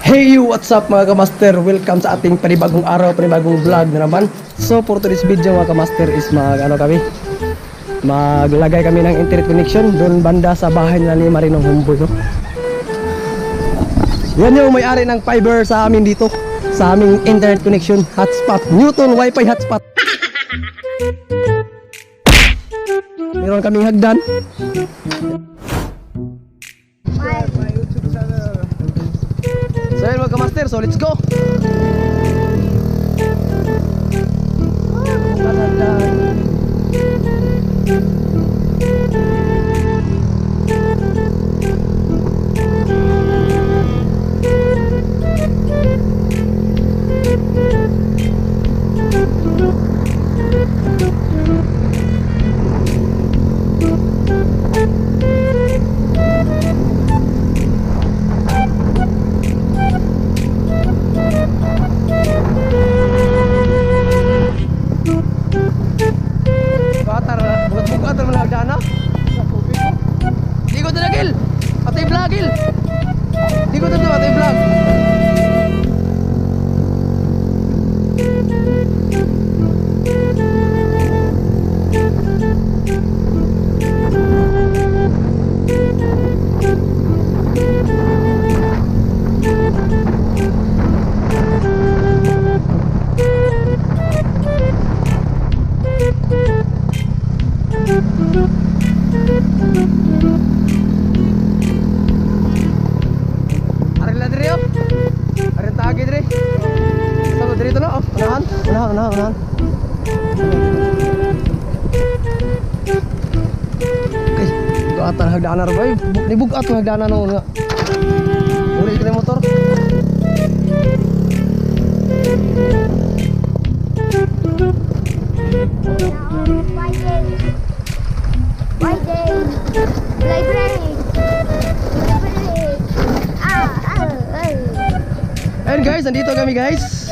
Hey you, what's up, mga kamaster? Welcome sa ating panibagong araw, panibagong vlog na naman. So for today's video, mga kamaster, is mag ano kami? Maglagay kami ng internet connection doon banda sa bahay nila ni Marinong Humboy, no? Yan yung may-ari ng fiber sa amin dito, sa aming internet connection hotspot, Newton Wi-Fi hotspot. Meron kaming hagdan. So yun, mga kamaster, so let's go! Ah, hagdan. Bukatar, bukat-bukat ang mga hagdan na. Di ko tinagil! Atay vlog, Gil! Di ko to, atay vlog! Ari la diri oh. Ari tagi diri. Sa diri to na oh. Unahan, unahan, unahan, unahan. Ay, bugat ang hagdanan ra bay. Nibugat ang hagdanan no nga. Uli ka motor. Friday. Library. Library. Ah, ah, ah. Ayun guys, nandito kami, guys.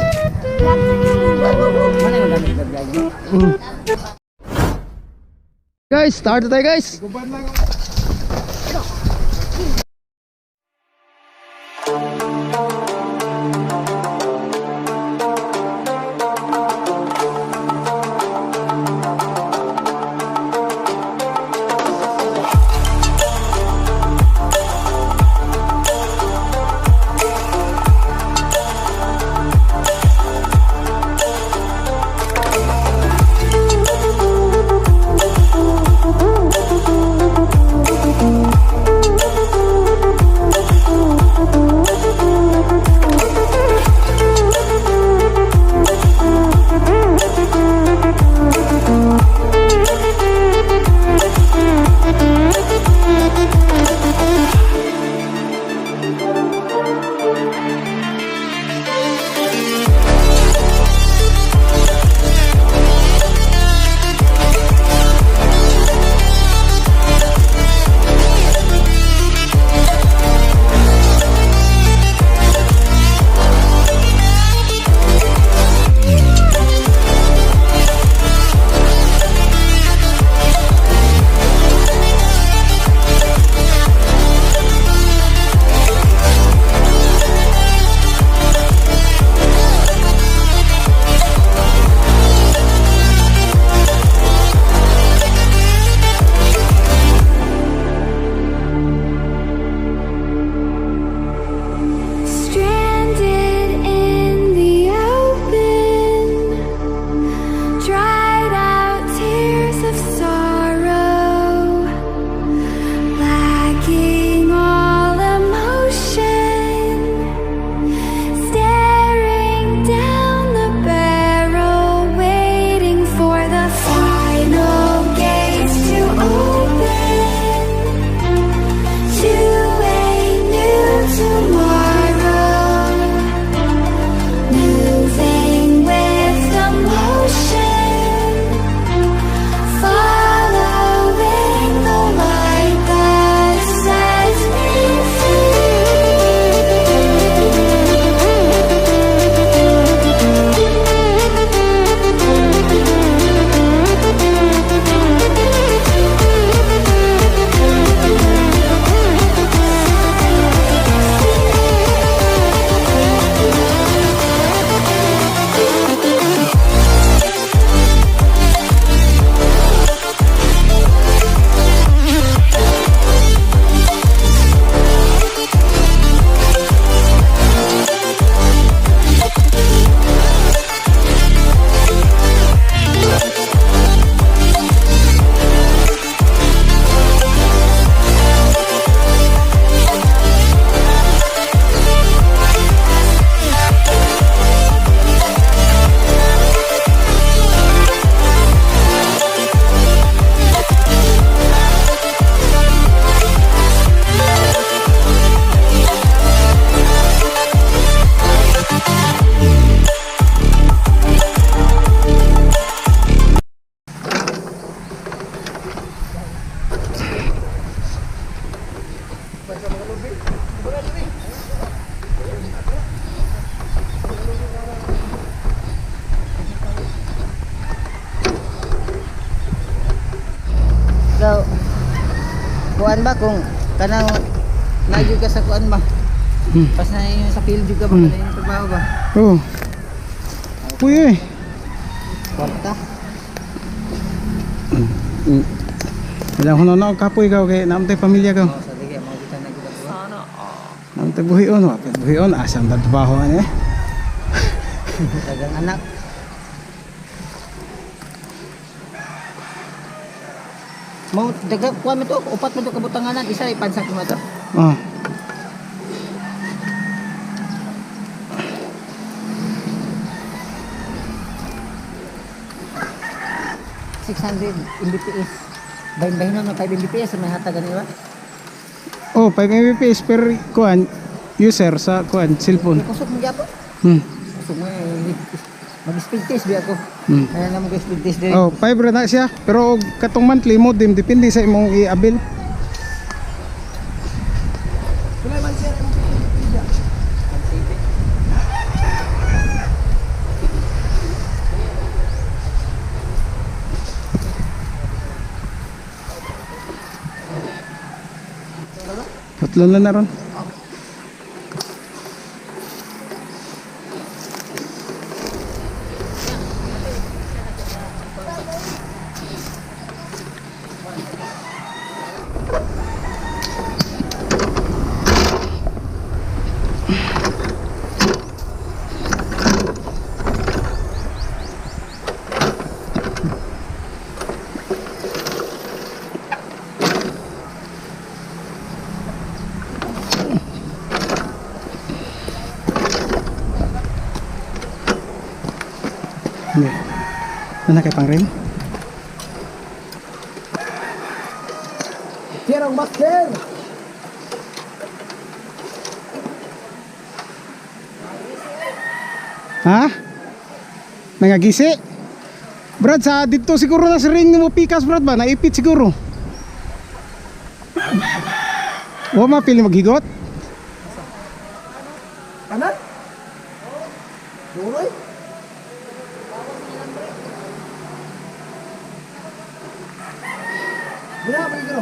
Guys, start na tayo, guys. Kuan ba kung kanang nagyud ka sa kuan ba? Pas na yung sa field jud ka ba kanang yung trabaho ba? Oh. Puy eh. Kwarta. Ilang huno na kapoy ka kay naamtay pamilya ka. Oh, sa ligi mo kita na gud ako. Naamtay buhion, wapit buhion asa ang trabaho ani eh. Dagang anak. Mo daga kuan mo to, upat mo to kabutanganan, isa ipansak mo to. Oh. $600 Mbps. Bahin-bahin na 5 Mbps may hatag ani ba? Oh, 5 Mbps per kuan user sa kuan cellphone. Kusog mo gyapon. Kusog mo mag-speed test bi ako. Kaya na mag-speed test diri. Oh, 5 ra na siya. Pero og katong monthly modem depende sa imong i-avail. Wala man sir, imong pila. Tatlo na ron. Hindi. Ano kay pang rim? Sir ang master. Ha? Nangagisi? Brad, sa dito siguro na sa ring mo pikas, Brad ba? Naipit siguro. Wa mapili maghigot? Kanan? Duroy. Dira pa gino.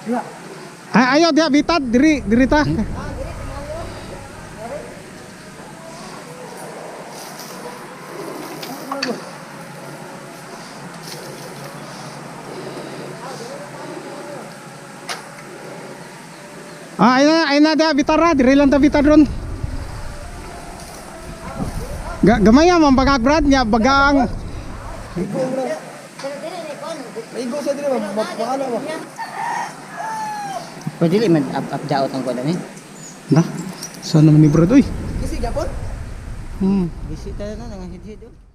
Dira. Ay, ayaw diha bitad diri diri ta. Ah, ay na diha bitara, diri lang ta bitad ron. Gamay man bagag Brad nya bagang. Maigo sa diri ba? Paano ba? Pwede li man up up daot ang kuan ani. Na. Saan naman ni Brad oy? Kasi gapon? Hmm. Bisita na nang hid-hid. Oh.